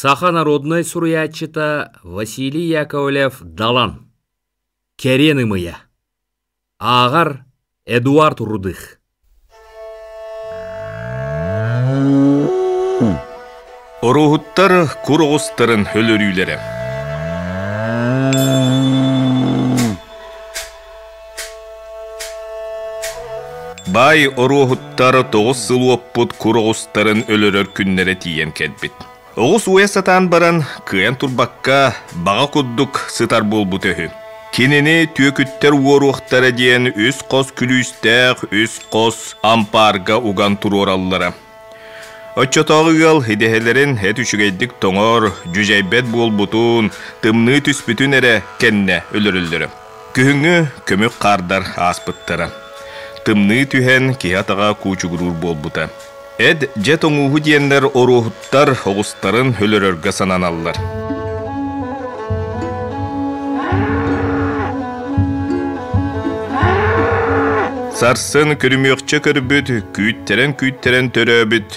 Саха народнай суруйааччыта Василий Яковлев Далан Кэриэн ымыйа Ааҕар Эдуард Рудых Оруоһуттар кур оҕустарын өлөрүүлэрэ Баай оруоһуттар 9 сыл уоппут кур оҕустарын өлөрөр күннэрэ тиийэн кэлбит. Оҕус уйа сатаан баран, кыайан турбакка, баҕа курдук сытар буолбута үһү. Кинини түөкүттэр уоруохтара диэн үс хос күлүүстээх үс хос ампаарга уган туруораллара. Оччотооҕу ыал идэһэлэрин эт үчүгэйдик тоҥор, дьүдьэйбэт буолбутун, тымныы түспүтүн эрэ кэннэ өлөрөллөрө. Күһүҥҥү көмүк хаардар ааспыттара. Тымныы түһэн киһи атаҕа куучугуруур буолбута. Эт дьэ тоҥууһу диэннэр оруоһуттар оҕустарын өлөрөргө сананаллар. Сарсын күрүмүөхчэ көрбүт, күүттэрэн-күүттэрэн төрөөбүт,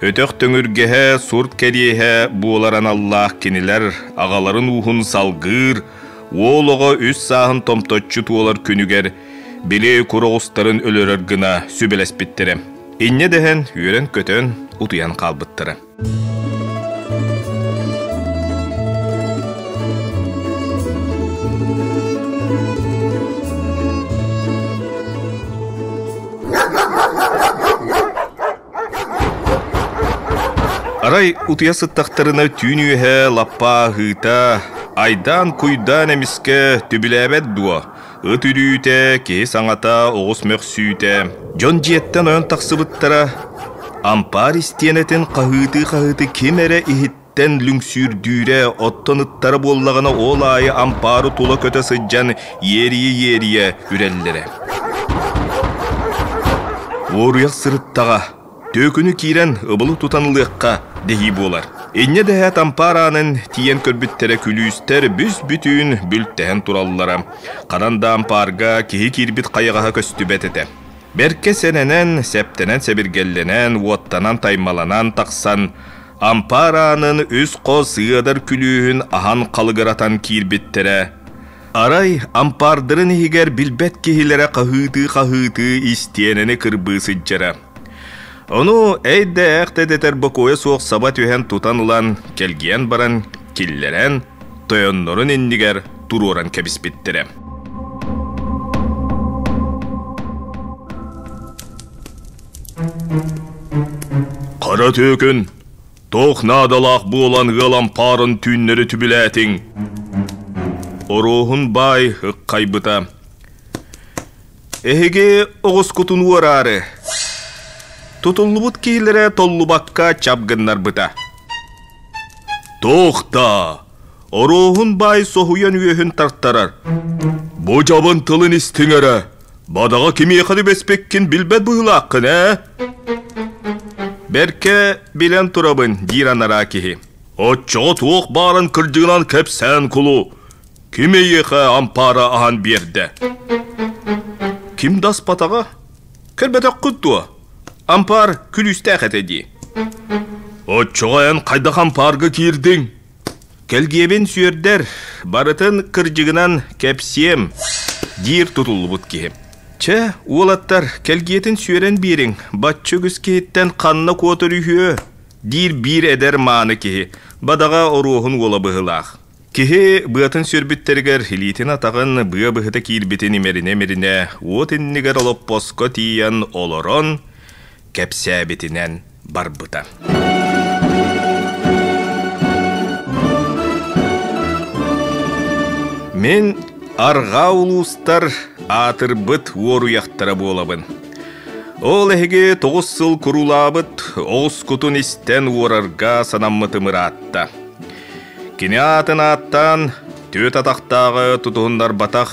өтөх төҥүргэһэ, сурт кэриэһэ буолар аналлаах кинилэр аҕаларын ууһун салгыыр, уол оҕо үс сааһын томточчу туолар күнүгэр били кур оҕустарын өлөрөр гына сүбэлэспиттэрэ. Инньэ дэһэн, үөрэн-көтөн, утуйан хаалбыттара. Арай утуйа сыттахтарына түүн үөһэ лаппа аһыыта, айдаан-куйдаан эмискэ түбүлээбэт дуо? Ыт үрүүтэ, киһи саҥата, оҕус мөхсүүтэ. Дьон дьиэттэн ойон тахсыбыттара. Ампаар истиэнэтин хаһыытыы-хаһыытыы ким эрэ иһиттэн лүҥсүүрдүүрэ, оттон ыттара буоллаҕына ол аайы ампаары тула көтө сылдьан иэрийэ-иэрийэ үрэллэрэ. Уоруйах сырыттаҕа, Түөкүнү киирэн ыбылы тутан ылыахха дэһии буолар. Инньэ дэһээт ампаар аанын тиийэн көрбүттэрэ күлүүстэр бүс-бүтүүн бүлтэһэн тураллара. Ханан да ампаарга киһи киирбит хайаҕаһа көстүбэт этэ. Бэркэ сэнэнэн, сэптэнэн-сэбиргэллэнэн, уоттанан-таймаланан тахсан, ампаар аанын үс хос ыадар күлүүһүн аһан халыгыратан киирбиттэрэ. Арай ампаардарын иһигэр билбэт киһилэрэ хаһыытыы-хаһыытыы истиэнэни кырбыы сылдьара. Ону эй-да-ээх да дэтэр бокуойа суох саба түһэн тутан ылан, кэлгийэн баран, киллэрэн, тойоннорун иннигэр туруоран кэбиспиттэрэ. Хара түөкүн, туох наадалаах буолан ыал ампаарын түүннэри түбүлээтиҥ? Оруоһун баай ыккайбыта. Эһиги оҕускутун уораары, тутуллубут киһилэрэ толлубакка чап гыннарбыта. Туох да, Оруоһун баай соһуйан үөһүн тартарар. Бу дьабын тылын истиҥ эрэ, бадаҕа кимиэхэ түбэспиккин билбэт быһыылааххын ээ? Бэркэ билэн турабын, диир анараа киһи. Оччоҕо туох баарын кырдьыгынан кэпсээн кулу, Ким эйиэхэ ампаара аһан биэрдэ? Ким да аспатаҕа? Көрбөтөххүт дуо? Ампаар күлүүстээх этэ дии. Оччоҕо эн хайдах ампаарга киирдиҥ? Кэлгиэбин сүөрдэр, барытын кырдьыгынан кэпсиэм, диир тутуллубут киһи. Чэ, уолаттар, кэлгиэтин сүөрэн биэриҥ, бачча үгүс киһиттэн ханна куотар үһүө? диир биир эдэр мааны киһи, бадаҕа оруоһун уола быһыылаах. Киһи быатын сүөрбүттэригэр илиитин-атаҕын быа быһыта киирбитин имэринэ-имэринэ уот иннигэр олоппоско тиийэн олорон кэпсээбитинэн барбыта. Мин арҕаа улуустар аатырбыт уоруйахтара буолабын. Ол эһиги 9 сыл курулаабыт оҕускутун истэн уорарга санаммытым ыраатта. Кини аатын ааттаан, түөрт атахтааҕы тутуһуннарбатах,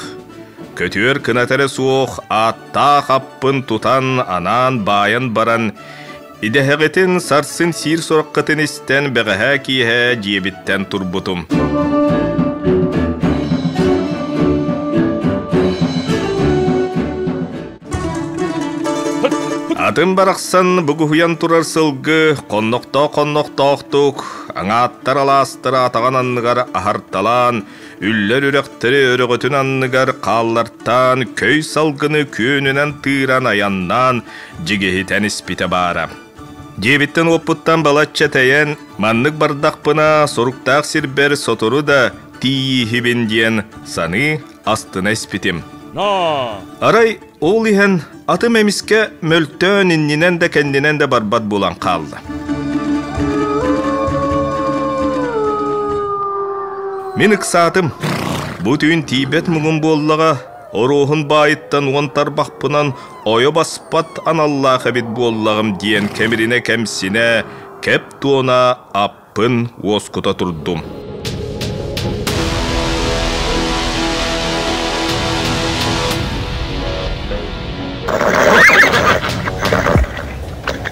көтүөр кыната эрэ суох ааттаах аппын тутан анаан баайан баран, идэһэҕитин сарсын сиир сураххытын истэн бэҕэһээ киэһэ дьиэбиттэн турбутум. Атын барахсан бугуһуйан турар сылгы хоннохтоох-хоннохтоохтук аҥааттар алаастары атаҕын анныгар аһарталаан, үллэр үрэхтэри өрөҕөтүн анныгар хааллартаан, көй салгыны күөнүнэн тыыран айаннаан дьигиһитэн испитэ баара. Дьиэбиттэн-уоппуттан балачча тэйэн, маннык бардахпына соруктаах сирбэр сотору да тиийииһибин диэн саныы астына испитим. Арай ол иһэн атым эмискэ мөлтөөн иннинэн да кэннинэн да барбат буолан хаалла. Мин ыксаатым. Бу түүн тиийбэт муҥум буоллаҕа, оруоһун баайыттан уон тарбахпынан ойо баспат аналлаах эбит буоллаҕым диэн кэмиринэ кэмсинэ, кэп туона ап Пын уоскута турдум.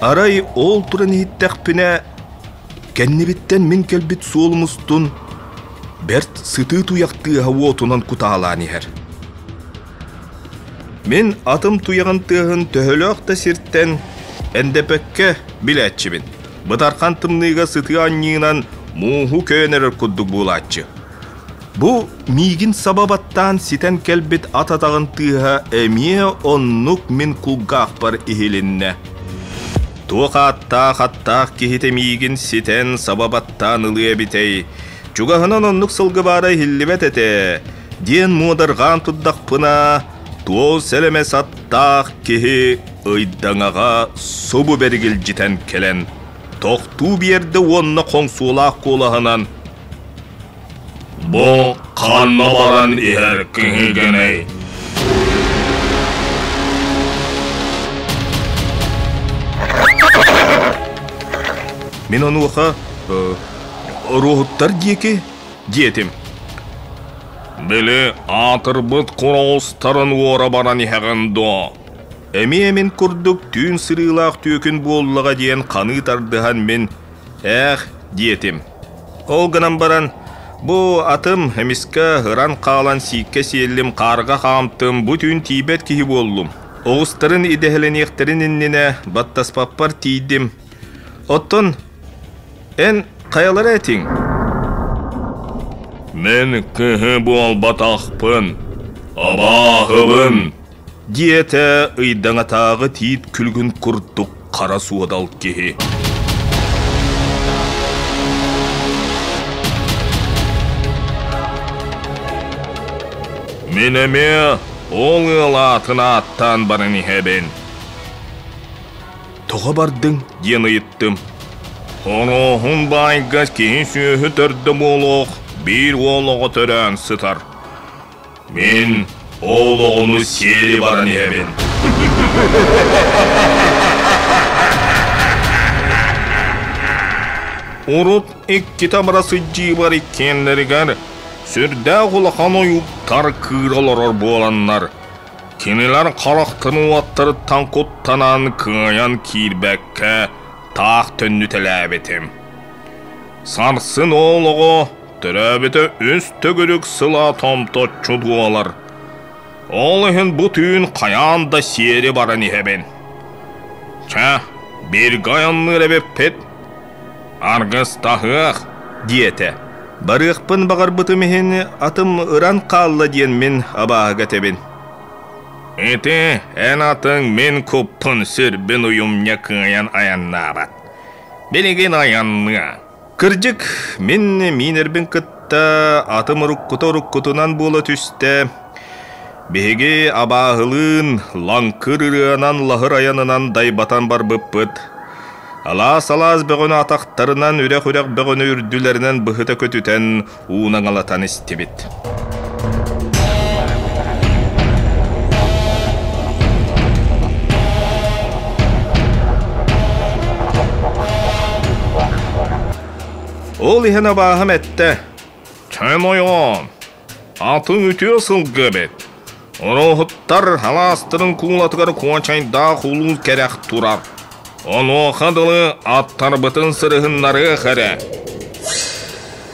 Арай ол туран иһиттэхпинэ, кэннибиттэн мин кэлбит суолум устун бэрт сытыы туйах тыаһа уотунан кутаалаан иһэр. Мин атым туйаҕын тыаһын төһөлөөх да сиртэн эндэпэккэ билээччибин. Бытархан тымныыга сытыы анньыынан мууһу көйөн эрэр курдук буолааччы. Бу миигин саба баттаан ситэн кэлбит ат атаҕын тыаһа эмиэ оннук мин кулгаахпар иһилиннэ. Туох ааттаах аттаах киһитэ миигин ситэн саба баттаан ылыа эбитэй? Чугаһынан оннук сылгы баара иһиллибэт этэ. Диэн муодарҕаан турдахпына, туос сэлэмэ саттаах киһи ыйдаҥаҕа субу бэригилдьитэн кэлэн, тохтуу биэрдэ уонна хоҥсуолаах куолаһынан «Бу ханна баран иһэр киһигиний?» Мин онуоха «Оруоһуттар диэки» диэтим. Били аатырбыт куроустарын уора баран иһэҕин дуо? Эмиэ мин курдук түүн сырыылаах түөкүн буоллаҕа диэн ханыы тардыһан мин ээх диэтим. Ол гынан баран бу атым эмискэ ыран хаалан сииккэ сиэллим, хаарга хаамтым, бу түүн тиийбэт киһи буоллум. Оҕустарын идэһэлэниэхтэрин иннинэ баттаспаппар тиийдим. Оттон Эн хайалара этиҥ? Мин кыһы буолбатахпын, абааһыбын, диэтэ ыйдаҥатааҕы тиит күлүгүн курдук хара суодал киһи. Мин эмиэ ол ыал аатын ааттаан баран иһэбин. Тоҕо бардыҥ? диэн ыйыттым. Хонооһун баайга киһи-сүөһү төрдө буолуох биир уол оҕо төрөөн сытар. Мин ол оҕону сиэри баран иһэбин. Урут иккитэ бара сылдьыыбар иккиэннэригэр сүрдээх улахан ойууттар кыыра олорор буоланнар, Кинилэр харахтарын уоттарыттан куттанан кыайан киирбэккэ таах төннүтэлээбитим. Сарсын ол оҕо төрөөбүтэ үс төгүрүк сыла томточчу буолар. Ол иһин бу түүн хайаан да сиэри баран иһэбин. Чэ, бииргэ айанныыр эбиппит. Аргыстаһыах, диэтэ. Барыахпын баҕарбытым иһин атым ыран хаалла диэн мин абааһыга этэбин. Ити эн атыҥ мин куппун сүрбүн уйумньа кыайан айаннаабат. Билигин айанныа. Кырдьык, мин миинэрбин кытта атым уруккута уруккутунан буола түстэ. Биһиги абааһылыын лаҥкыр ырыанан лаһыр айанынан дайбатан барбыппыт. Алаас-алаас бөҕөнү атахтарынан үрэх-үрэх бөҕөнү үрдүлэринэн быһыта көтүтэн уунаҥалатан истибит. Ол иһэн абааһым эттэ: «Чэм ойоон, атын үтүө сылгы эбит. Оруоһуттар алаастарын куулатыгар куочайдаах улуу кэрэх турар. Онуоха дылы аттарбытын сырыһыннарыах эрэ.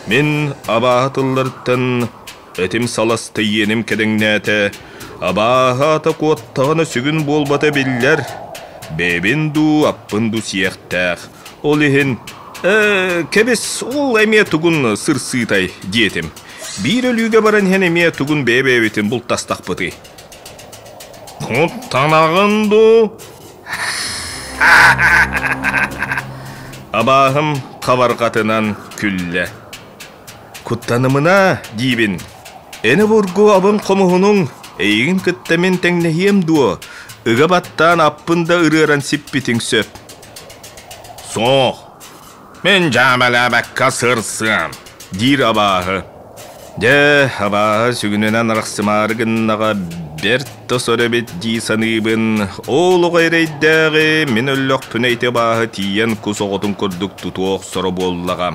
Мин абааһы тылларыттан этим саласта иэним кэдэҥнээтэ. Абааһы ата куоттаҕына сүгүн буолбата биллэр. Бэйэбин дуу, аппын дуу сиэхтээх. Ол иһин «Ээ, кэбис, ол эмиэ тугун сырсыытай» диэтим. Биир өлүүгэ баран иһэн эмиэ тугун бэйэ-бэйэбитин бултастахпытый. Куттанаҕын дуу? Абааһым хабарҕатынан күллэ. Куттанымына, диибин. Эн обургу абын хомуһунуҥ, эйигин кытта мин тэҥнэһиэм дуо? Ыга баттаан аппын да ырыаран сиппитиҥ сөп. Суох, мин дьаамалаабакка сырсыам, диир абааһы. Дьэ, абааһы сүгүнүнэн арахсымаары гыннаҕа бэрт да сор эбит дии саныыбын. Ол оҕо эрэйдээҕи мин өллөхпүнэ ити абааһы тиийэн кус оҕотун курдук тутуо охсоро буоллаҕа.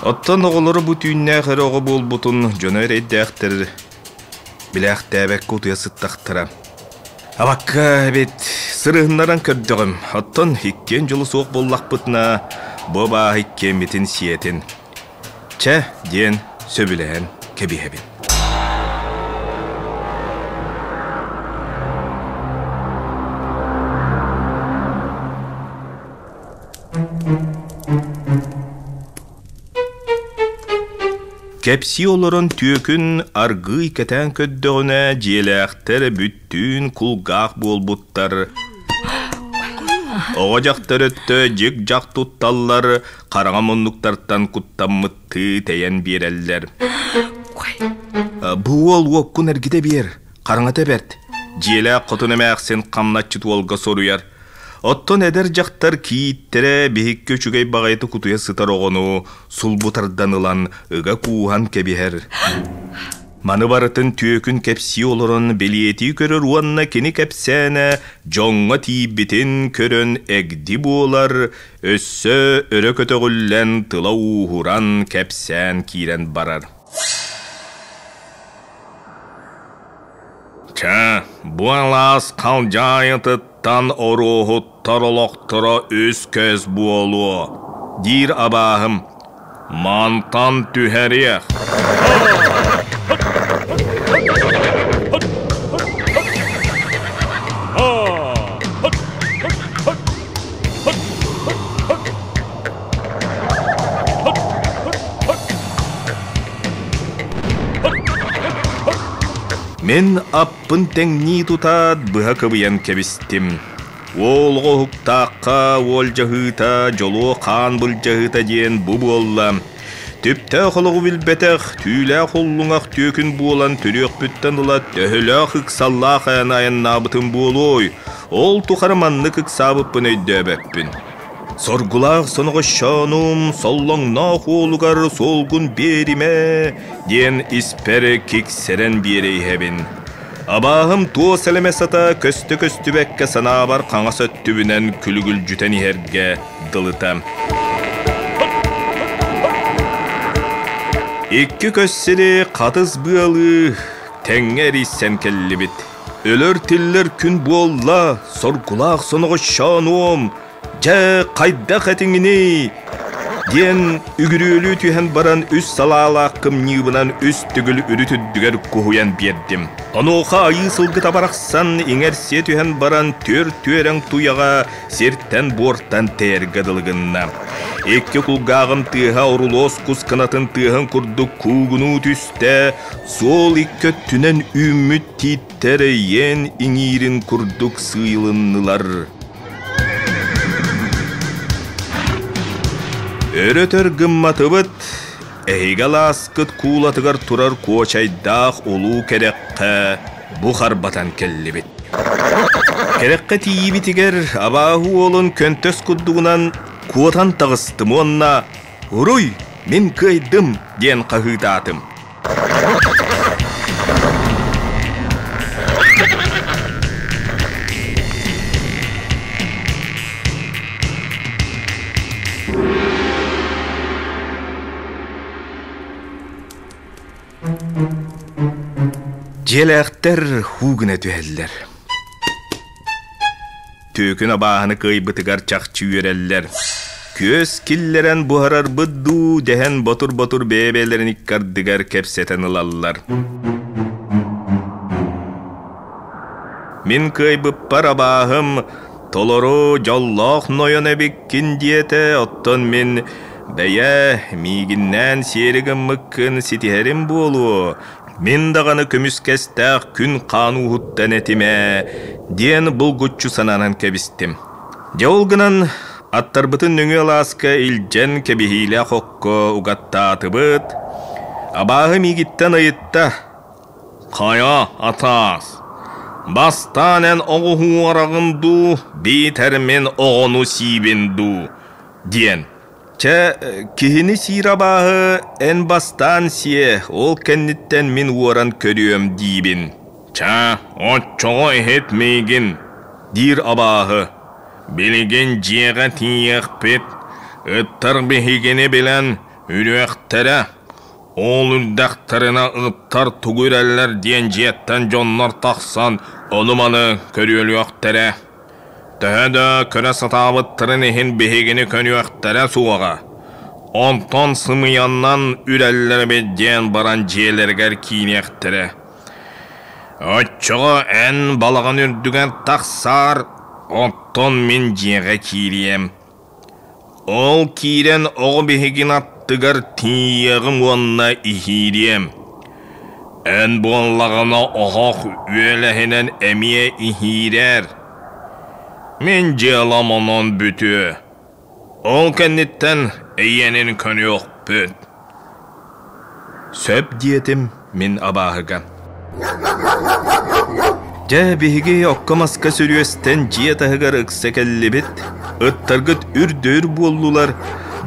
Оттон оҕолоро бу түүннээх эрэ оҕо буолбутун дьоно эрэйдээхтэр билээхтээбэккэ утуйа сыттахтара. Абакка эбит, сырыһыннаран көрдөҕүм. Оттон иккиэн дьолу суох буоллахпытына, бу абааһы иккиэммитин сиэтин. Чэ, диэн сөбүлэһэн кэбиһэбин. Кэпсии олорон түөкүн аргыый кэтээн көрдөҕүнэ, дьиэлээхтэр бүттүүн кулгаах буолбуттар. Оҕо дьахтар өттө дьик-дьах тутталлар, хараҥа муннуктартан куттаммыттыы тэйэн биэрэллэр. Бу уол уоккун эргитэ биэр, хараҥата бэрт. Дьиэлээх хотун эмээхсин хамначчыт уолга соруйар. Оттон эдэр дьахтар кийииттэрэ биһикки үчүгэй баҕайытык утуйа сытар оҕону сулбу тардан ылан ыга кууһан кэбиһэр. Маны барытын түөкүн кэпсии олорон бэлиэтии көрөр уонна кини кэпсээнэ дьоҥҥо тиийбитин көрөн эгди буолар, өссө өрө көтөҕүллэн тыла ууһуран кэпсээн киирэн барар. Чэ, бу алаас халдьаайытыттан оруоһуттар олохторо үс көс буолуо, диир абааһым. Мантан түһэриэх. Мин аппын тэҥнии тутаат, быһа кыбыйан кэбистим. Уол оҕо уһуктаахха уолдьаһыыта, дьолуо хаан былдьаһыыта диэн бу буолла. Түптээх олоҕу билбэтэх, түүлээх уллуҥах түөкүн буолан төрүөхпүттэн ыла төһөлөөх ыксаллаах айаны айаннаабытым буолуой? Ол тухары маннык ыксаабыппын өйдөөбөппүн. Соргулаах соноҕощоонум соллоҥноох уолугар суолгун биэримэ диэн испэр киксэрэн биэрэ иһэбин. Абааһым туос элэмэ сата көстө-көстүбэккэ санаабар хаҥас өттүбүнэн күлүгүлдьүтэн иһэргэ дылыта. Икки көс сири хатыс быалыы тэҥҥэ эрийсэн кэллибит. Өлөр-тиллэр күн буолла, соргулаах соноҕощоонуом, Дьэ, хайдах этиҥиний? диэн үгүрүөлүү түһэн баран үс салаалаах кымньыыбынан үс төгүл үрүт үрдүгэр куһуйан биэрдим. Онуоха айыы сылгыта барахсан иҥэрсиэ түһэн баран түөр түөрэҥ туйаҕа сиртэн-буортан тэйэргэ дылы гынна. Икки кулгааҕым тыаһа орулуос кус кынатын тыаһын курдук куугунуу түстэ, суол икки өттүнэн үүммүт тииттэр иэн иҥиирин курдук сыыйылыннылар. Өрөтөр гымматыбыт, эһиги алааскыт куулатыгар турар куочайдаах улуу кэрэххэ бу харбатан кэллибит. Кэрэххэ тиийиибитигэр абааһы уолун көнтөс курдугунан куотан таҕыстым уонна «Уруй, мин кыайдым!» диэн хаһыытаатым. Дьиэлээхтэр һуу гына түһэллэр. Түөкүн абааһыны кыайбытыгар чахчы үөрэллэр. Күөс киллэрэн буһарарбыт дуу дэһэн ботур-ботур бэйэ-бэйэлэрин икки ардыгар кэпсэтэн ылаллар. Мин кыайбыппар абааһым Толору дьоллоох нойон эбиккин диэтэ, оттон мин бэйэ миигиннээн сиэри гыммыккын ситиһэрим буолуо, мин даҕаны көмүскэстээх күн хаан ууһуттан этим ээ диэн булгуччу сананан кэбистим. Дьэ ол гынан аттарбытын нөҥүө алааска илдьэн кэбиһиилээх окко угаттаатыбыт. Абааһы миигиттэн ыйытта: «Хайа, атаас, бастаан эн оҕуһу уораҕын дуу, биитэр мин оҕону сиибин дуу?» диэн. Чэ, киһини сиир абааһы эн бастаан сиэ, ол кэнниттэн мин уоран көрүөм диибин. Чэ, оччоҕо иһит миигин, диир абааһы. Билигин дьиэҕэ тиийиэхпит, ыттар биһигини билэн үрүөхтэрэ. Ол үрдэхтэринэ ыттар тугу үрэллэр диэн дьиэттэн дьоннор тахсан ону-маны көрүөлүөхтэрэ. Төһө да көрө сатаабыттарын иһин биһигини көнүөхтэрэ суоҕа. Онтон сымыйаннан үрэллэр эбит диэн баран дьиэлэригэр киириэхтэрэ. Оччоҕо эн балаҕан үрдүгэр тахсаар, оттон мин дьиэҕэ киириэм. Ол киирэн оҕо биһигин аттыгар тиийиэҕим уонна иһиириэм. Эн буоллаҕына оһох үөлэһинэн эмиэ иһиирээр. Мин дьыалам онон бүтүө. Ол кэнниттэн эйиэнин көнүөхпүт. Сөп диэтим мин абааһыга. Дьэ, биһиги окко-маска сүрүөстэн дьиэ таһыгар ыкса кэллибит. Ыттаргыт үр-дөүр буоллулар.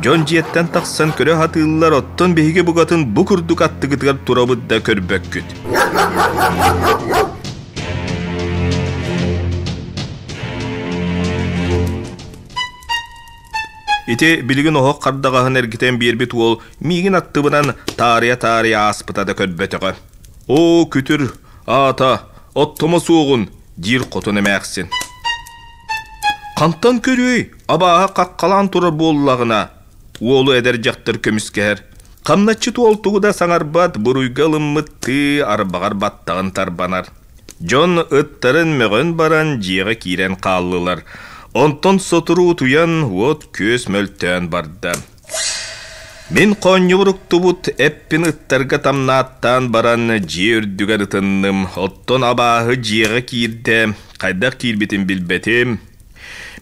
Дьон дьиэттэн тахсан көрө сатыыллар, оттон биһиги букатын бу курдук аттыгытыгар турабыт да көрбөккүт. Ити билигин оһох хардаҕаһын эргитэн биэрбит уол миигин аттыбынан таарыйа-таарыйа ааспыта да көрбөтөҕө. «Оо, күтүр, аата, оттомо суоҕун!» диир хотун эмээхсин. «Хантан көрүөй, абааһы хаххалаан турар буоллаҕына!» уолу эдэр дьахтар көмүскэһэр. Хамначчыт уол тугу да саҥарбат, буруйга ылыммыттыы арбаҕар баттаҕын тарбанар. Дьон ыттарын мөҕөн баран дьиэҕэ киирэн хааллылар. Онтон сотору утуйан уот-күөс мөлтөөн барда. Мин хоонньубар уктубут эппин ыттарга тамнааттаан баран дьиэ үрдүгэр ытынным. Оттон абааһы дьиэҕэ киирдэ, хайдах киирбитин билбэтим.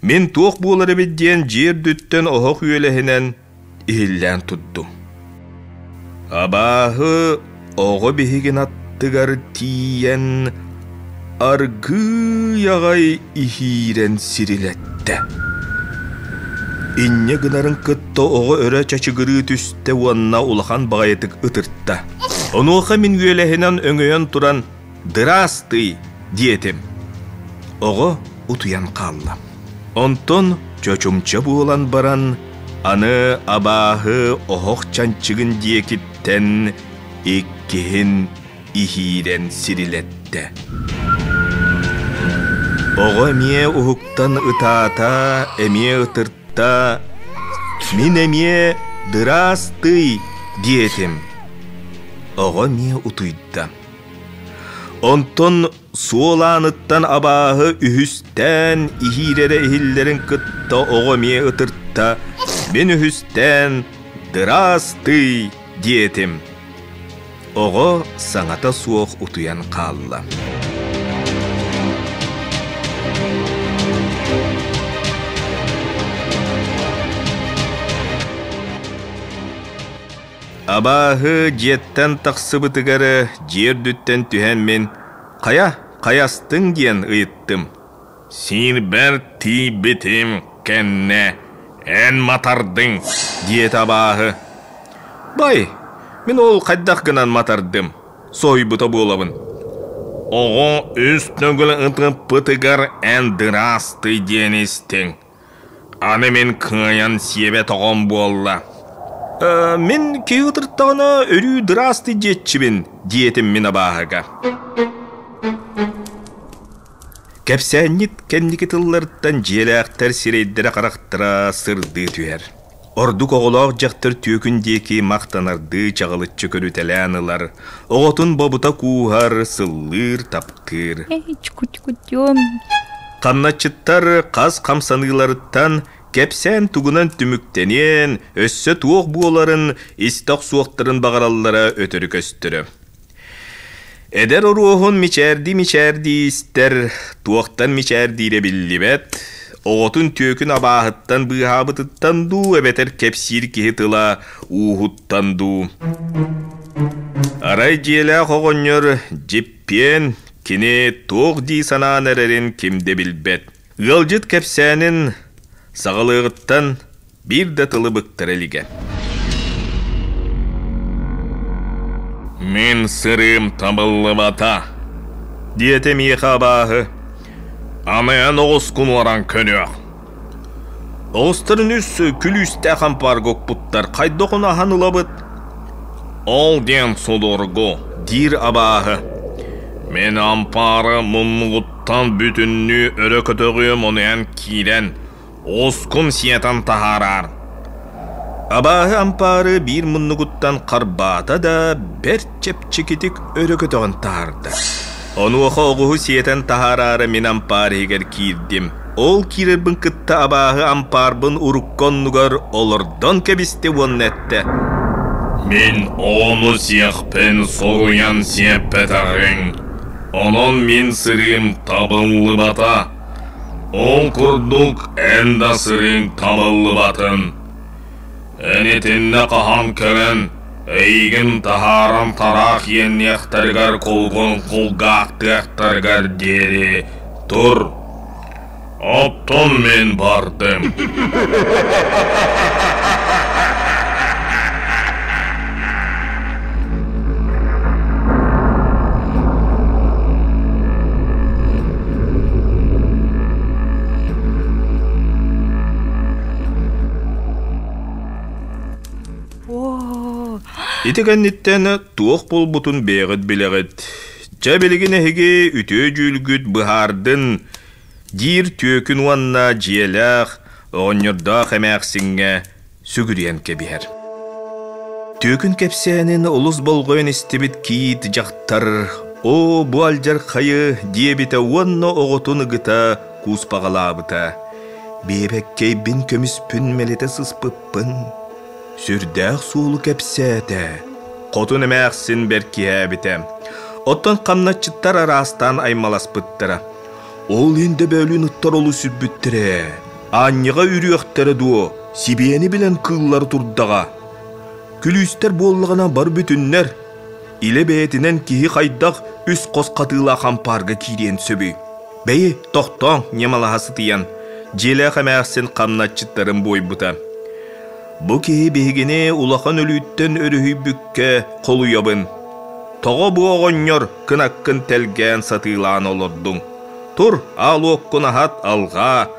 Мин туох буолар эбит диэн дьиэ үрдүттэн оһох үөлэһинэн иһиллээн турдум. Абааһы оҕо биһигин аттыгар тиийэн аргыый аҕай иһиирэн сирилэттэ. Инньэ гынарын кытта оҕо өрө чачыгырыы түстэ уонна улахан баҕайытык ытырта. Онуоха мин үөлэһинэн өҥөйөн туран «Дыраастый!» диэтим. Оҕо утуйан хаалла. Онтон чочумча буолан баран, аны абааһы оһох чанчыгын диэкиттэн иккиһин иһиирэн сирилэттэ. Оҕо эмиэ уһуктан ытаата, эмиэ ытырта, мин эмиэ «Дыраастый!» диэтим. Оҕо эмиэ утуйда. Онтон суол ааныттан абааһы үһүстээн иһиирэрэ иһиллэрин кытта оҕо эмиэ ытырта, мин үһүстээн «Дыраастый!» диэтим. Оҕо саҥата суох утуйан хаалла. Абааһы дьиэттэн тахсыбытыгар дьиэ үрдүттэн түһэн мин «Хайа, хайастыҥ?» диэн ыйыттым. «Сиирбэр тиийбитим кэннэ эн матардыҥ» диэтэ абааһы. «Бай, мин ол хайдах гынан матардым, соһуйбута буолабын. Оҕо үс төгүл ытыппытыгар эн дыраастый диэн истиҥ. Аны мин кыайан сиэбэт оҕом буолла. «Э, мин киһи ытыртаҕына өрүү дыраастый диэччибин», диэтим мин абааһыга. Кэпсээнньит кэнники тылларыттан дьиэлээхтэр сирэйдэрэ-харахтара сырдыы түһэр. Ордук оҕолоох дьахтар түөкүн диэки махтанардыы чаҕылыччы көрүтэлээн ылар, оҕотун бобута кууһар, сыллыыр, таптыыр. Эй, чукутикутиом. Хамначчыттар хас хамсаныыларыттан кэпсээн тугунан түмүктэниэн, өссө туох буоларын истэ охсуохтарын баҕараллара өтөрү көстөрө. Эдэр оруоһун мичээрдии-мичээрдии истэр, туохтан мичээрдиирэ биллибэт, оҕотун түөкүн абааһыттан быыһаабытыттан дуу эбэтэр кэпсиир киһи тыла ууһуттан дуу. Арай дьиэлээх оҕонньор дьиппиэн кини туох дии санаан эрэрин ким да билбэт. Ыалдьыт кэпсээнин саҕалыаҕыттан биир да тылы быктара илигэ. «Мин сырыым табыллыбата», диэтэ миэхэ абааһы. «Аны эн оҕускун уоран көнүөх». Оҕустарын үс күлүүстээх ампаарга укпуттар, хайдах ону аһан ылабыт? «Ол диэн судургу», диир абааһы. «Мин ампаары муннугуттан бүтүннүү өрө көтөҕүөм, ону эн киирэн, оҕускун сиэтэн таһаараар». Абааһы ампаары биир муннугуттан харбаата да, бэрт чэпчэкитик өрө көтөҕөн таһаарда. Онуоха оҕуһу сиэтэн таһаараары мин ампаар иһигэр киирдим. Ол киирэрбин кытта абааһы ампаарбын урукку оннугар олордон кэбистэ уонна эттэ: «Мин ону сиэхпин соруйан сиэппэтэҕиҥ, онон мин сырыым табыллыбата. Ол курдук эн да сырыыҥ табыллыбатын. Эн итиннэ хаһан кэлэн, эйигин таһааран тараах иэнниэхтэригэр кулгун кулгаахтыахтарыгар диэри тур. Оттон мин бардым. Ити кэнниттэн туох буолбутун бэйэҕит билэҕит. Дьэ билигин эһиги үтүө дьүүлгүт быһаардын диир түөкүн уонна дьиэлээх, оҕонньордоох эмээхсиҥҥэ сүгүрүйэн кэбиһэр. Түөкүн кэпсээнин олус болҕойон истибит кийиит дьахтар «Оо, бу алдьархайы» диэбитэ уонна оҕотун ыгыта кууспаҕалаабыта. Биэбэккэйбин көмүспүн мэлитэ сыспыппын. Сүрдээх суолу кэпсээтэ. Хотун эмээхсин бэркиһээбитэ. Оттон хамначчыттар араастаан аймаласпыттара. Ол иһин дөбөөлүүн ыттар олус сүрбүттэрэ. Аанньаҕа үрүөхтэрэ дуо, сибиэни билэн кыыллары турдаҕа. Күлүүстэр буоллаҕына бар бүтүннэр. Илэ бэйэтинэн киһи хайдах үс хос хатыылаах ампаарга киириэн сөбүй? Бэйи, тохтооҥ, ньамалаһа сытыйан, дьиэлээх эмээхсин хамначчыттарын буойбута. Бу киһи биһигини улахан өлүүттэн өрүһүйбүккэ холуйабын. Тоҕо бу оҕонньор кынаккын тэлгээн сатыылаан олордуҥ? Тур, аал уоккун аһат, алҕаа.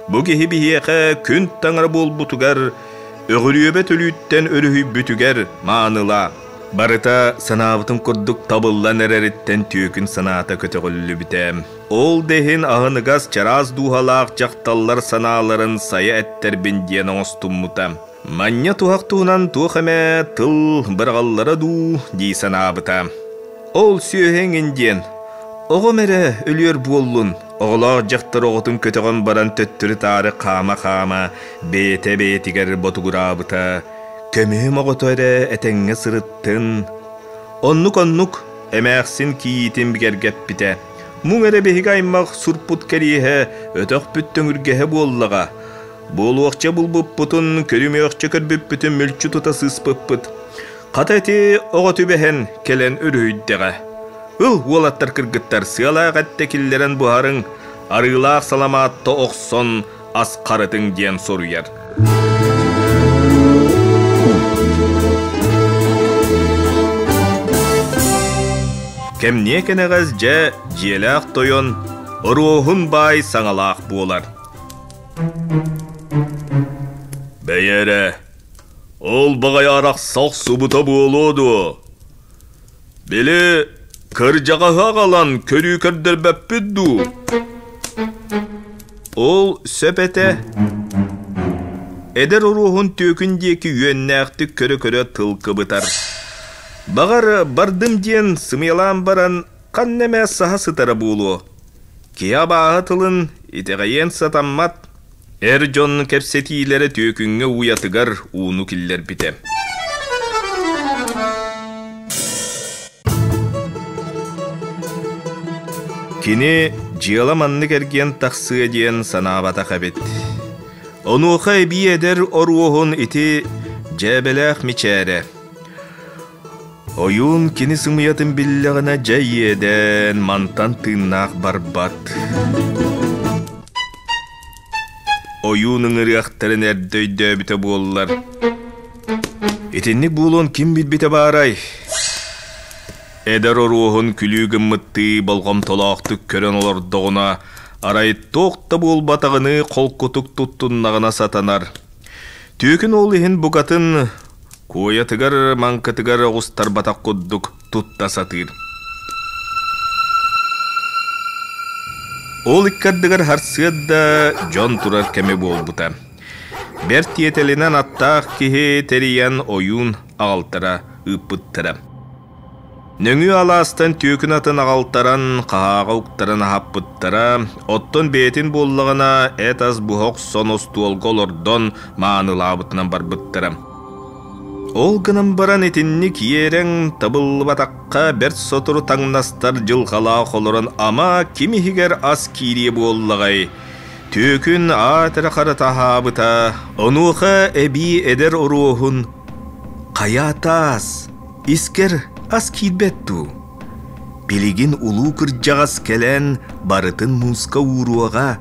Бу киһи биһиэхэ күн таҥара буолбутугар, өҕүрүөбэт өлүүттэн өрүһүйбүтүгэр маанылаа. Барыта санаабытым курдук табыллан эрэриттэн түөкүн санаата көтөҕүллүбүтэ. Ол да иһин аһыныгас чараас дууһалаах дьахталлар санааларын сайа эттэрбин диэн оҥостуммута. Манньа туһах туһунан туох эмэ тыл быраҕаллара дуу дии санаабыта. Ол сүөһү эҥин диэн, оҕом эрэ өлүөр буоллун, оҕолоох дьахтар оҕотун көтөҕөн баран төттөрү-таары хаама-хаама бэйэтэ бэйэтигэр ботугураабыта. Көмүһүм оҕото эрэ этэҥҥэ сырыттын. Оннук-оннук эмээхсин кийиитин бигэргэппитэ. Муҥ эрэ биһиги аймах сурпут кэриэһэ өтөхпүт төҥүргэһэ буоллаҕа. Буолуохча булбуппутун, көрүмүөхчэ көрбүппүтүн мүлчү тута сыыспыппыт. Хата ити оҕо түбэһэн кэлэн өрүһүйдэҕэ. Ыл, уолаттар кыргыттар, сыалаах эттэ киллэрэн буһарыҥ, арыылаах саламаатта охсон ас харытыҥ диэн суруйар. Кэмниэ кэнэҕэс дьэ дьиэлээх тойон Оруоһун баай саҥалаах буолар. Бэйэ эрэ, ол баҕайы арахса охсубута буолуо дуо? Били кырдьаҕаһы аҕалан көрүү көрдөрбөппүт дуу? Ол сөп этэ. Эдэр оруоһун түөкүн диэки үөннээхтик көрө-көрө тыл кыбытар. Баҕар, бардым диэн сымыйалаан баран, ханна эмэ саһа сытара буолуо. Киһи абааһы тылын итэҕэйиэн сатаммат. Эр дьон кэпсэтиилэрэ түөкүҥҥэ уйатыгар ууну киллэрбитэ. Кини дьыала маннык эргийэн тахсыа диэн санаабатах эбит. Онуоха эбии эдэр оруоһун ити дьээбэлээх мичээрэ. Ойуун кини сымыйатын биллэҕинэ дьэ иэдээн мантан тыыннаах барбат. Ойуун ыҥырыахтарын эрдэ өйдөөбүтэ буоллар. Итинник буолуон ким билбитэ баарай? Эдэр оруоһун күлүү гыммыттыы болҕомтолоохтук көрөн олордоҕуна, арай туох да буолбатаҕыныы холкутук туттуннаҕына сатанар. Түөкүн ол иһин букатын куойатыгар маҥкытыгар оҕустарбатах курдук тутта сатыыр. Ол икки ардыгар харсыарда дьон турар кэмэ буолбута. Бэрт тиэтэлинэн аттаах киһи тэрийэн ойуун аҕалтара ыыппыттара. Нөҥүө алаастан түөкүн атын аҕалтаран, хаһааҕа уктаран аһаппыттара, оттон бэйэтин буоллаҕына эт-ас буһа охсон остуолга олордон маанылаабытынан барбыттара. Ол гынан баран итинник иэрэҥ табыллыбатахха бэрт сотору таҥнастар дьылҕалаах олорон ама ким иһигэр ас киириэ буоллаҕай? Түөкүн аат эрэ харата аһаабыта, онуоха эбии эдэр оруоһун «Хайа таас, искэр ас киирбэт дуу? Билигин улуу кырдьаҕас кэлэн барытын мууска ууруоҕа»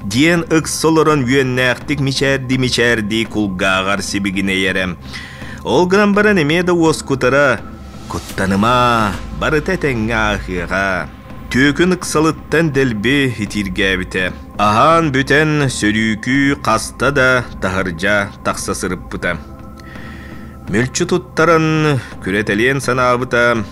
диэн ыкса олорон үөннээхтик мичээрдии-мичээрдии кулгааҕар сибигинэйэрэ. Ол гынан баран эмиэ да уоскутара «Куттаныма, барыта этэҥҥэ ааһыаҕа». Түөкүн ыксалыттан дэлби итииргээбитэ. Аһаан бүтэн сөрүүкүү хаста да таһырдьа тахса сырыппыта. Мүлчү туттаран күрэтэлиэн санаабыта,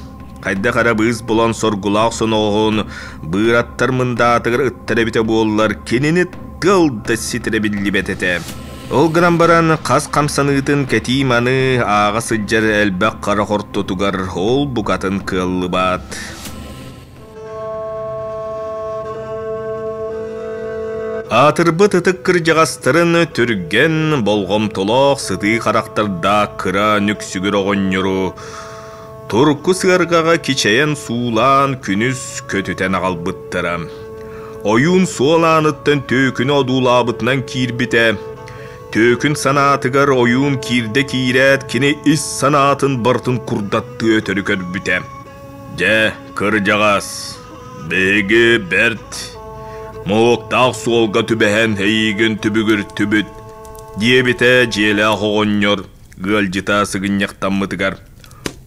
хайдах эрэ быыс булан соргулаах соноҕоһун быыраттар мындаатыгар ыттар эбитэ буоллар, кинини тыал да ситэрэ биллибэт этэ. Ол гынан баран хас хамсаныытын кэтии-маныы ааҕа сылдьар элбэх харах ортотугар ол букатын кыаллыбат. Аатырбыт ытык кырдьаҕастарын түргэн, болҕомтолоох сытыы харахтардаах кыра нүксүгүр оҕонньору турку сыарҕаҕа кичэйэн суулаан күнүс көтүтэн аҕалбыттара. Ойуун суол ааныттан түөкүнү одуулаабытынан киирбитэ. Түөкүн санаатыгар ойуун киирдэ киирээт кини ис санаатын барытын курдаттыы өтөрү көрбүтэ. Дьэ, кырдьаҕас, биһиги бэрт моһуоктаах суолга түбэһэн эйиигин түбүгүртүбүт, диэбитэ дьиэлээх оҕонньор ыалдьыта сыгынньахтаммытыгар.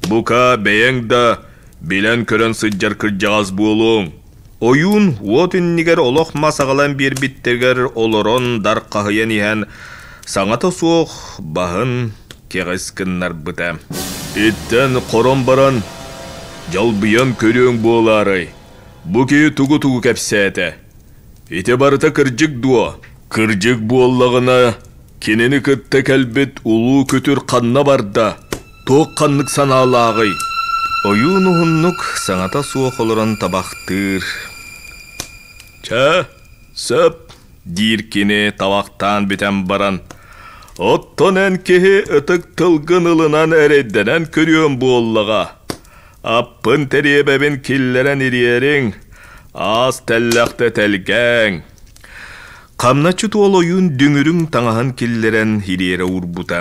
Бука, бэйэҥ да билэн-көрөн сылдьар кырдьаҕас буолуоҥ. Ойуун уот иннигэр олох мас аҕалан биэрбиттэригэр олорон дархаһыйан иһэн саҥата суох баһын кэҕис гыннарбыта. Иттэн хорон баран, дьалбыйан көрүөҥ буолаарай, бу киһи тугу-тугу кэпсээтэ? Ити барыта кырдьык дуо? Кырдьык буоллаҕына, кинини кытта кэлбит улуу күтүр ханна барда? Туох ханнык санаалааҕый? Ойуун уһуннук саҥата суох олорон табахтыыр. Чэ, сөп, диир кини табахтаан бүтэн баран. Оттон эн киһи ытык тылгын ылынан эрэйдэнэн көрүөм буоллаҕа. Аппын тэриэбэбин киллэрэн ириэриҥ, аас тэллэхтэ тэлгээҥ. Хамначчыт уол ойуун дүҥүрүҥ таҥаһын киллэрэн ириэрэ уурбута.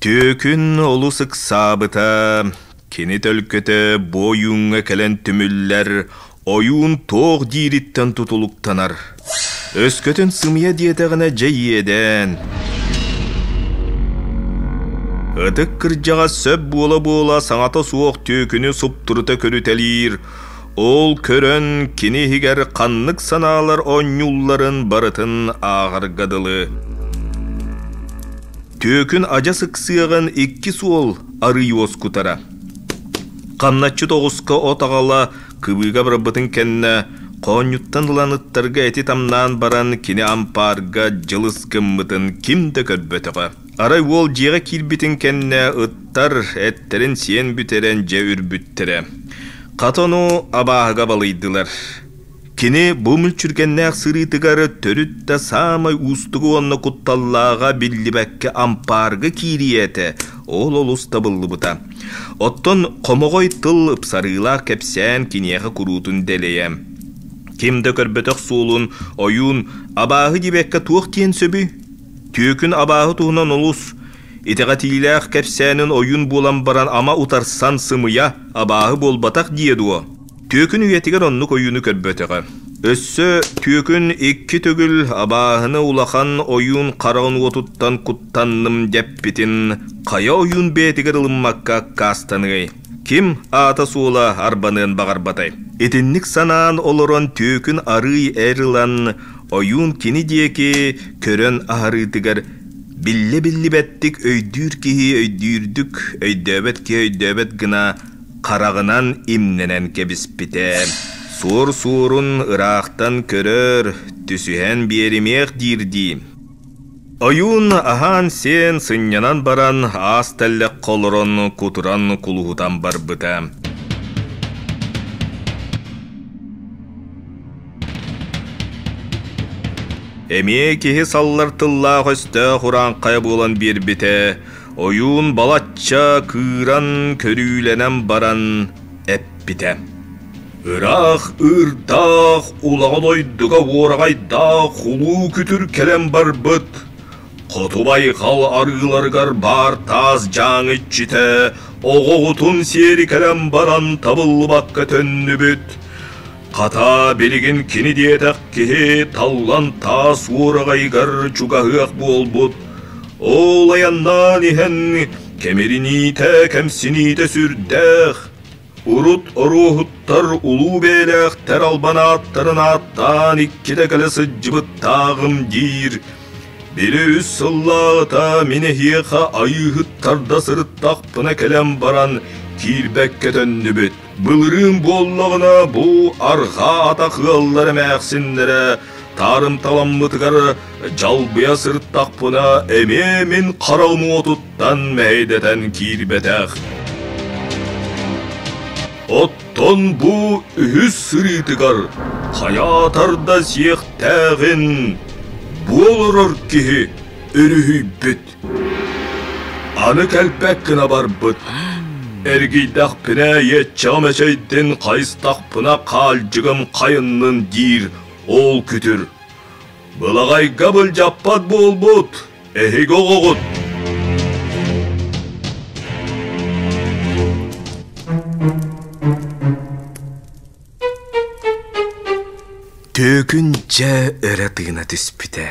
Түөкүн олус ыксаабыта, кини төлкөтө бу ойууҥҥа кэлэн түмүллэр, ойуун туох диириттэн тутулуктанар. Өскөтүн сымыйа диэтэҕинэ дьэ иэдээн. Ытык кырдьаҕас сөп буола-буола саҥата суох түөкүнү суптурута көрүтэлиир, ол көрөн кини иһигэр ханнык санаалар оонньуулларын барытын ааҕарга дылы. Түөкүн адьас ыксыаҕын икки суол арый уоскутара. Хамначчыт оҕуска от аҕала кыбыыга барбытын кэннэ, хоонньуттан ылан ыттарга эти тамнаан баран кини ампаарга дьылыс гыммытын ким да көрбөтөҕө. Арай уол дьиэҕэ киирбитин кэннэ ыттар эттэрин сиэн бүтэрэн дьэ үрбүттэрэ. Хата ону абааһыга балыйдылар. Кини бу мүлчүргэннээх сырыытыгар төрүт да саамай уустугу уонна кутталлааҕа биллибэккэ ампаарга киириэ этэ, ол олус табыллыбыта. Оттон хомоҕой тыл ыпсарыылаах кэпсээн киниэхэ куруутун дэлэйэ. Ким да көрбөтөх суолун ойуун абааһы диэбэккэ туох диэн сөбүй? Түөкүн абааһы туһунан олус итэҕэтиилээх кэпсээнин ойуун буолан баран ама утарсан сымыйа, абааһы буолбатах диэ дуо? Түөкүн үйэтигэр оннук ойууну көрбөтөҕө. Өссө түөкүн икки төгүл абааһыны улахан ойуун хараҕын уотуттан куттанным дэппитин хайа ойуун бэйэтигэр ылыммакка аккаастаныай? Ким аата-суола арбаныан баҕарбатай? Итинник санаан олорон түөкүн арыый эр ылан ойуун кини диэки көрөн аһарыытыгар биллэ-биллибэттик өйдүүр киһи өйдүүрдүк, өйдөөбөт киһи өйдөөбөт гына хараҕынан имнэнэн кэбиспитэ. Суор суорун ыраахтан көрөр, түсүһэн биэримиэх диирдии. Ойуун аһаан-сиэн, сынньанан баран, аас тэллэххэ олорон, кутуран кулуһутан барбыта. Эмиэ киһи саллар тыллаах өстөөх урааҥхайа буолан биэрбитэ, ойуун балачча кыыран көрүүлэнэн баран эппитэ: Ыраах ыырдаах улаҕа дойдуга уораҕайдаах улуу күтүр кэлэн барбыт. Хоту байҕал арыыларыгар баар таас дьааҥы иччитэ оҕоҕутун сиэри кэлэн баран табыллыбакка төннүбүт. Хата билигин кини диэтэх киһи таллан таас уораҕайыгар чугаһыах буолбут. Ол айаннаан иһэн кэмириниитэ, кэмсиниитэ сүрдээх. Урут оруоһуттар улуу бэйэлээхтэр албан ааттарын ааттаан иккитэ кэлэ сылдьыбыттааҕым диир. Били үс сыллааҕыта мин эһиэхэ айыыһыттарда сырыттахпына кэлэн баран киирбэккэ төннүбүт. Былырыын буоллаҕына бу арҕаа атах ыаллар эмээхсиннэрэ таарымталаммытыгар дьалбыйа сырыттахпына эмиэ мин хараҕым уотуттан мэһэйдэтэн киирбэтэх. Оттон бу үһүс сырыытыгар хайаатар да сиэхтээҕин буоларар киһи өрүһүйбүт. Аны кэлбэт гына барбыт. Эргийдэхпинэ иэччэҕим эчэйдин, хайыстахпына хаалдьыгым хайыннын диир ол күтүр. Былаҕайга былдьаппат буолбут, эһиги оҕоҕут. Түөкүн дьэ өрө тыына түспүтэ.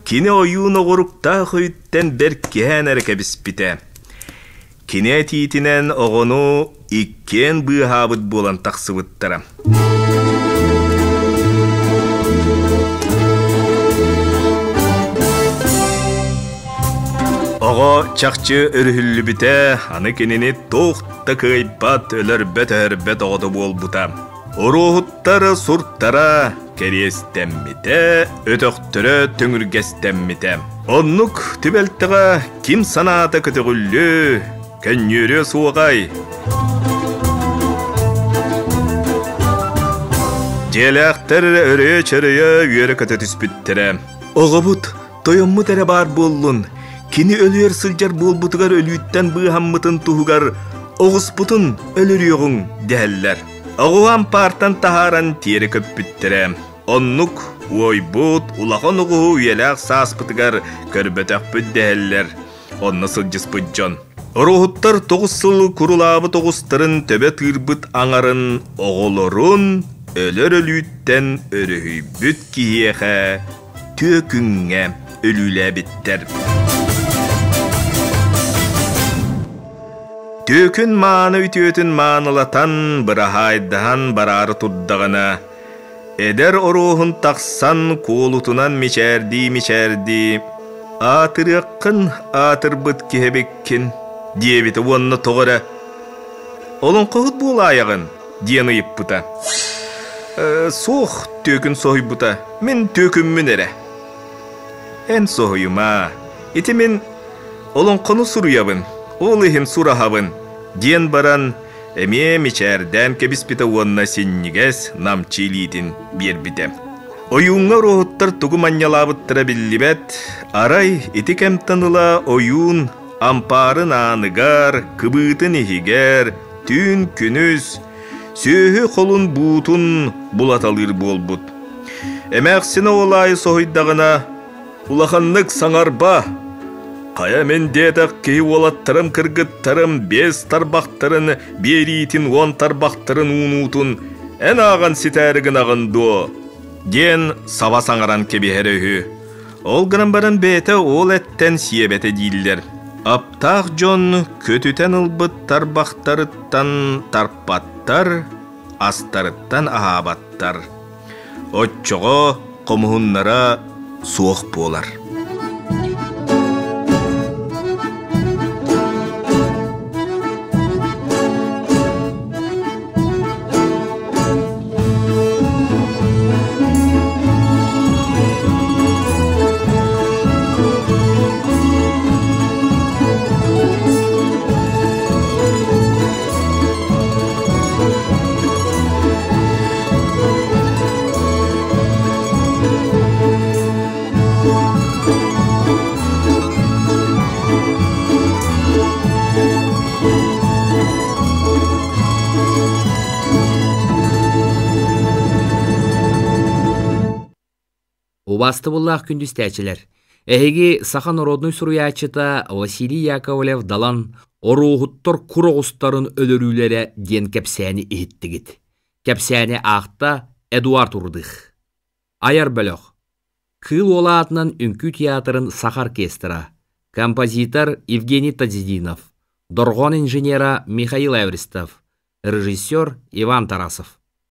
Кини ойуун оҕуруктаах өйүттэн бэркиһээн эрэ кэбиспитэ. Кини этиитинэн оҕону иккиэн быыһаабыт буолан тахсыбыттара. Оҕо чахчы өрүһүллүбүтэ, аны кинини туох да кыайбат, өлөрбөт-өһөрбөт оҕото буолбута. Оруоһуттар суртара кэриэстэммитэ, өтөхтөрө төҥүргэстэммитэ. Оннук түбэлтэҕэ ким санаата көтөҕүллүө, көнньүөрүө суоҕай? Дьиэлээхтэр өрөйө-чөрөйө үөрэ-көтө түспүттэрэ. Оҕобут, тойоммут эрэ баар буоллун, кини өлүөр сылдьар буолбутугар өлүүттэн быыһаммытын туһугар оҕуспутун өлөрүөҕүҥ дэһэллэр. Оҕуһу ампаартан таһааран тиэрэ көппүттэрэ. Оннук уойбут улахан оҕуһу үйэлээх сааспытыгар көрбөтөхпүт дэһэллэр онно сылдьыспыт дьон. Оруоһуттар тоҕус сыл курулаабыт оҕустарын төбө тыырбыт аҥарын оҕолорун өлөр өлүүттэн өрүһүйбүт киһиэхэ түөкүҥҥэ өлүүлээбиттэр. Түөкүн мааны үтүөтүн маанылатан, быраһаайдаһан бараары турдаҕына, эдэр оруоһун тахсан куолутунан мичээрдии-мичээрдии «Аатырыаххын аатырбыт киһи эбиккин» диэбитэ уонна тоҕо эрэ «Олоҥхоһут буолаайаҕын?» диэн ыйыппыта. «Суох» түөкүн соһуйбута, «мин түөкүммүн эрэ». «Эн соһуйума, ити мин олоҥхону суруйабын, ол иһин сураһабын» диэн баран, Эмиэ мичээрдээн кэбиспитэ уонна синньигэс намчы илиитин биэрбитэ. Ойууҥҥа оруоһуттар тугу манньалаабыттара биллибэт, арай ити кэмтэн ыла ойуун ампаарын ааныгар, кыбыытын иһигэр, түүн күнүс сүөһү холун буутун булаталыыр буолбут. Эмээхсинэ ол аайы соһуйдаҕына, «Улаханнык саҥарба! Хайа мин диэтэх киһи уолаттарым кыргыттарым биэс тарбахтарын биэриитин уон тарбахтарын уунуутун эн ааҕан ситээри гынаҕын дуо?» диэн саба саҥаран кэбиһэрэ үһү. Ол гынан баран бэйэтэ ол эттэн сиэбэтэ дииллэр. Аптаах дьон көтүтэн ылбыт тарбахтарыттан тарпаттар, астарыттан аһаабаттар. Оччоҕо хомуһуннара суох буолар. Убаастабыллаах күндүстээччилэр, эһиги саха народнай суруйааччыта Василий Яковлев Далан Оруоһуттар кур оҕустарын өлөрүүлэрэ диэн кэпсээни иһиттигит. Кэпсээни аахта Эдуард Урдых. Айар бөлөх. Кыыл Уола аатынан Үҥкүү театрын саха оркестра, композитор Евгений Тазидинов, дорҕоон инженера Михаил Эвристов, режиссер Иван Тарасов.